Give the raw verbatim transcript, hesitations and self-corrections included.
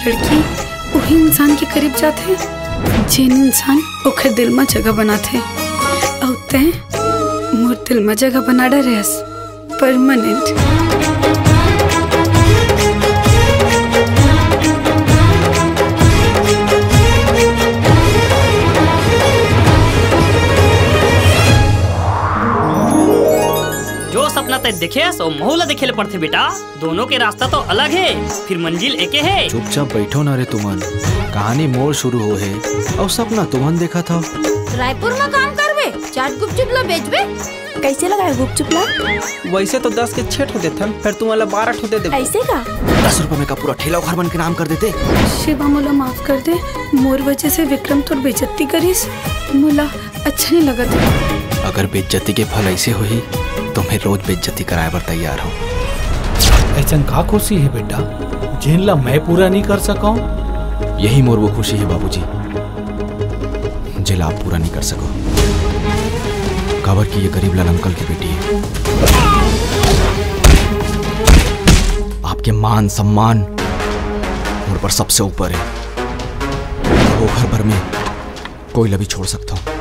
लड़की उही इंसान के करीब जाथे, जेन इंसान ओखर दिल म जगह बनाथे। अउ तैं मोर दिल म जगह बना डरेस, परमानेंट। जो सपना तैं देखेस, ओ महू ला देखे ले पड़थे बेटा। दोनों के रास्ता तो अलग हे, फिर मंजिल एके हे। चुपचाप बैठो ना रे तुमन, कहानी मोर शुरू हो हे अउ सपना तुमन देखत हव। रायपुर म काम करबे, चाट गुपचुप ला बेचबे। कैसे लगाए गुपचुप ला? वैसे तो दस के छह ठो देथन, फेर तुमन ला बारह ठो दे देबो। ऐसे का? दस रुपए में का पूरा ठेला ओखर मन के नाम कर देते। शिवा, मोला माफ कर दे, मोर वजह से विक्रम तोर बेइज्जती करिस। मोला अच्छा नहीं लगत हे। अगर बेइज्जती के फल ऐसे होही, तो मैं रोज बेइज्जती कराए बर तैयार हूँ। ऐसन का खुशी हे बेटा, जेन ला मैं पूरा नहीं कर सकौं? यही मोर वो खुशी हे बाबूजी, जेला आप पूरा नहीं कर सको, काबर कि ये गरीब लाल अंकल की बेटी है। आपके मान सम्मान मोर पर सबसे ऊपर है। वो घर भर में कोई ला भी छोड़ सकता हूँ।